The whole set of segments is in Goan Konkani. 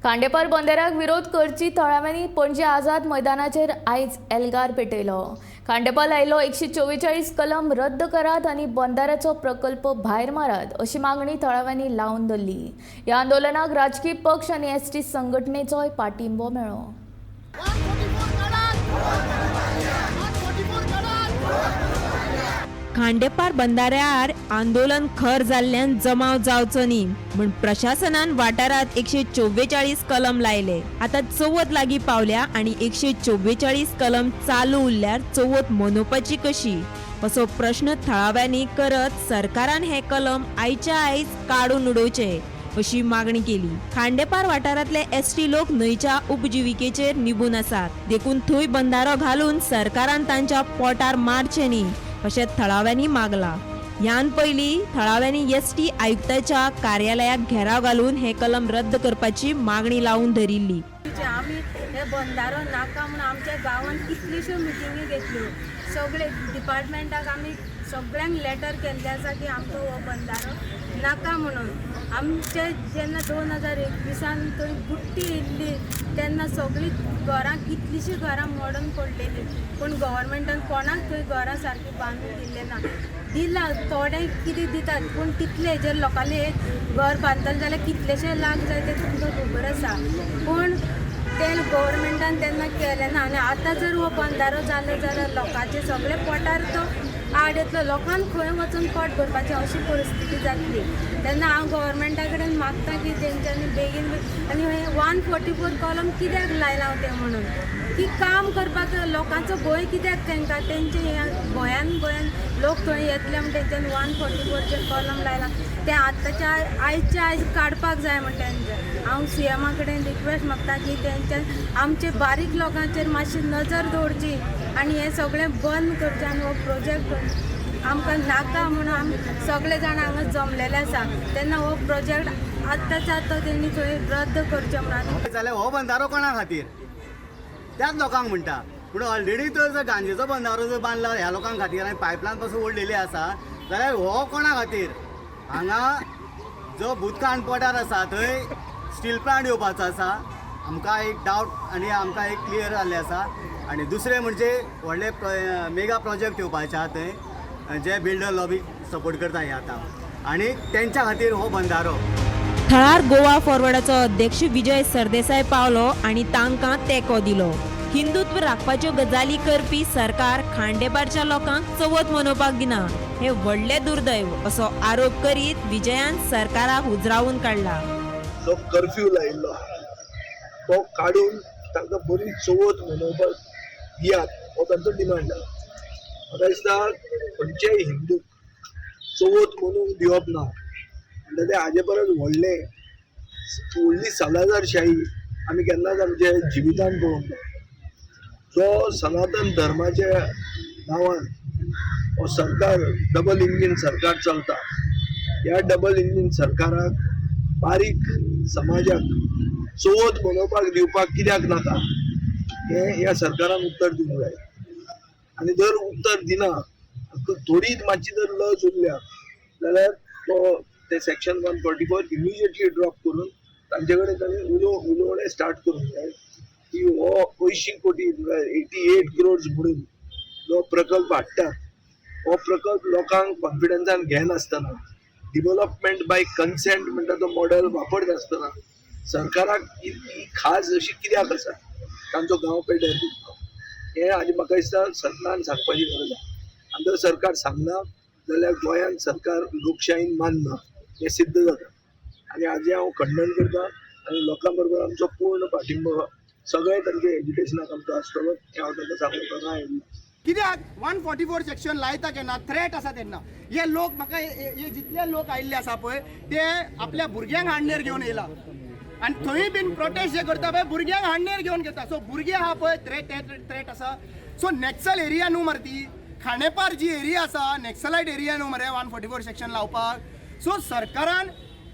खांडेपार बंदराक विरोध करची थळाव्यांनी पणजे आझाद मैदानाचेर आयज एल्गार पेटयलो. खांडेपार लायलो 144 कलम रद्द करात आनी बंदाऱ्याचो प्रकल्प भायर मारात अशी मागणी थळाव्यांनी लावन धरली. ह्या आंदोलनाक राजकीय पक्ष आनी एसटी संघटनेचोय पाठिंबो मेळ्ळो. 144 काढात, 144 काढात. खांडेपार बंदाऱ्यार आंदोलन खर जाल्ल्यान जमाव जावचो न्ही म्हूण प्रशासनान वाठारांत 144 कलम लायले. आतां चवथ लागीं पावल्या आनी 144 कलम चालू उरल्यार चवथ मनोवपाची कशी असो प्रश्न थळाव्यांनी करत सरकारान हे कलम आयच्या आयज काडून उडोवचे अशी मागणी केली. खांडेपार वाठारांतले एसटी लोक न्हंयच्या उपजिविकेचेर निबून आसात, देखून थंय बंधारो घालून सरकारान तांच्या पोटार मारचें न्ही अशें थळाव्यांनी मागला. ह्यान पयलीं थळाव्यांनी एसटी आयुक्ताच्या कार्यालयाक घेराव घालून हे कलम रद्द करपाची मागणी लावून धरिल्ली. आमी हे बंदारो नाका म्हूण आमच्या गांवांत कितल्योश्यो मिटिंगी घेतल्यो. सगळे डिपार्टमेंटाक आमी सगळ्यांक लेटर केल्ले आसा की आमकां हो बंदारो नाका म्हणून. आमचे जेन्ना 2021 थंय बुट्टी येयल्ली तेन्ना सगळीं घरां, कितलींशीं घरां मोडून पडलेलीं, पूण गव्हर्मेंटान कोणाक थंय घरां सारकीं बांदून दिल्लें ना. दिलां थोडें कितें दितात, पूण तितले हेजेर लोकांनी एक घर बांदतले जाल्यार कितलेशे लाख जाय ते तुमकां खबर आसा. पूण ते गव्हर्मेंटान तेन्ना केलें ना आनी आतां जर हो बंदारो जालो जाल्यार लोकांचे सगळे पोटार तो आड येतलो. लोकांक खंय वचून पोट भरपाचें अशी परिस्थिती जातली. तेन्ना हांव गव्हर्मेंटा कडेन मागता की तेंच्यांनी बेगीन आनी हें 144 कॉलम कित्याक लायलां तें म्हणून की काम करपाक लोकांचो भंय कित्याक तांकां? तेंचे ह्या भंयान भंयान लोक थंय येतले म्हण तेंच्यानी 144चें कॉलम लायलां. तें आतांच्या आयच्या आयज काडपाक जाय म्हण तेंचें हांव सीएमा कडेन रिक्वेस्ट मागता की तेंच्यान आमचे बारीक लोकांचेर मातशी नजर दवरची आनी हें सगळें बंद करचें आनी हो प्रोजेक्ट आमकां नाका म्हणून आमी सगळे जाण हांगा जमलेले आसा. तेन्ना हो प्रोजेक्ट आत्ताच्या आतां तेणी थंय रद्द करचें म्हणून. जाल्यार हो बंधारो कोणा खातीर? त्याच लोकांक म्हणटा. पूण ऑलरेडी तर जर गांजेचो बंधारो जर बांदला ह्या लोकां खातीर आनी पायपलायन पासून ओडलेली आसा, जाल्यार हो कोणा खातीर? हांगा जो भूतकांड पठार आसा थंय स्टील प्लांट येवपाचो आसा. आमकां एक डावट आनी आमकां एक क्लियर जाल्लें आसा. आनी दुसरें म्हणजे व्हडले मेगा प्रोजेक्ट येवपाचे आहा थंय, जे बिल्डर लॉबी सपोर्ट करता हे आतां आनी तेंच्या खातीर हो बंधारो. थळार गोवा फॉरवर्डाचो अध्यक्ष विजय सरदेसाय पावलो आनी तांकां तेंको दिलो. हिंदुत्व राखपाच्यो गजाली करपी सरकार खांडेपारच्या लोकांक चवथ मनोवपाक दिना हे व्हडलें दुर्दैव असो आरोप करीत विजयान सरकाराक उजरावून काडला. जो कर्फ्यू लायिल्लो आहा तो काडून तांकां बरी चवथ मनोवपाक दियात हो तांचो डिमांड आहा. म्हाका दिसता खंयच्याय हिंदूक चवथ मनोवंक दिवप ना म्हणटा तें हाजे परस व्हडलें व्हडली सालाझारशाही आमी केन्नाच आमच्या जिवितान पळोवंक ना. जो सनातन धर्माच्या नांवान हो सरकार, डबल इंजीन सरकार चलता, ह्या डबल इंजीन सरकाराक बारीक समाजाक चवथ मनोवपाक दिवपाक कित्याक नाका हें ह्या सरकारान उत्तर दिवंक जाय. आनी जर उत्तर दिना, थोडी मातशी जर लज उरल्या जाल्यार तो ते section 144 immediately drop करून तांचे कडेन तांणी उलोवणें स्टार्ट करूंक जाय की हो 80 कोटी, 88 क्रोर्स म्हणून जो प्रकल्प हाडटात, हो प्रकल्प लोकांक कॉन्फिडन्सान घेनासतना, डिव्हलपमेंट बाय कन्सेंट म्हणटा तो मॉडेल वापरनासतना सरकाराक ही खाज अशी कित्याक आसा तांचो गांव पेड्ड्यार दिवपाक, हें आनी म्हाका दिसता सरकारान सांगपाची गरज आसा. आनी जर सरकार सांगना जाल्यार गोंयांत सरकार लोकशाहीन मानना हें सिद्ध जाता आनी हाजें हांव खंडन करता आनी लोकां बरोबर आमचो पूर्ण पाठिंबो सगळे तांचे एज्युकेशनाक आमचो आसतलो हें हांव तांकां सांगूंक हांगा आयिल्लो. कित्याक 144 सेक्शन लायता केन्ना थ्रेट आसा तेन्ना हे लोक म्हाका हे जितले लोक आयिल्ले आसा पळय, ते आपल्या भुरग्यांक हांडीर घेवन येयला आनी थंय बीन प्रोटेस्ट जे करता पळय, भुरग्यांक हांडीर घेवन घेता. सो भुरगे आहा पळय, थ्रेट थ्रेट आसा. सो नॅक्सल एरिया न्हू मरे ती. खांडेपार जी एरिया आसा, नॅक्सलायट एरिया न्हू मरे 144 सेक्शन लावपाक. सो सरकारान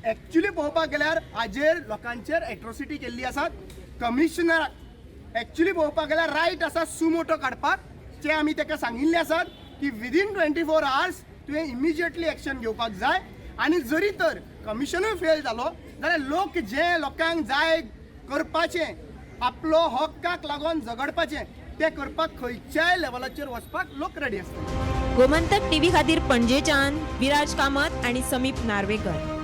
एक्चुली पळोवपाक गेल्यार हाजेर लोकांचेर एट्रोसिटी केल्ली आसा. कमिशनराक एक्चुली पळोवपाक गेल्यार रायट आसा सुमोटो काडपाक, जे आमी ताका सांगिल्ले आसात की विदीन 24 आवर्स तुवें इमिजिएटली एक्शन घेवपाक जाय. आनी जरी तर कमिशनूय फेल जालो जाल्यार लोक जे लोकांक जाय करपाचें, आपलो हक्काक लागून झगडपाचें, तें करपाक खंयच्याय लेवलाचेर वचपाक लोक रेडी आसता. गोमंतक टीव्ही खातीर पणजेच्यान विराज कामत आणि समीप नार्वेकर.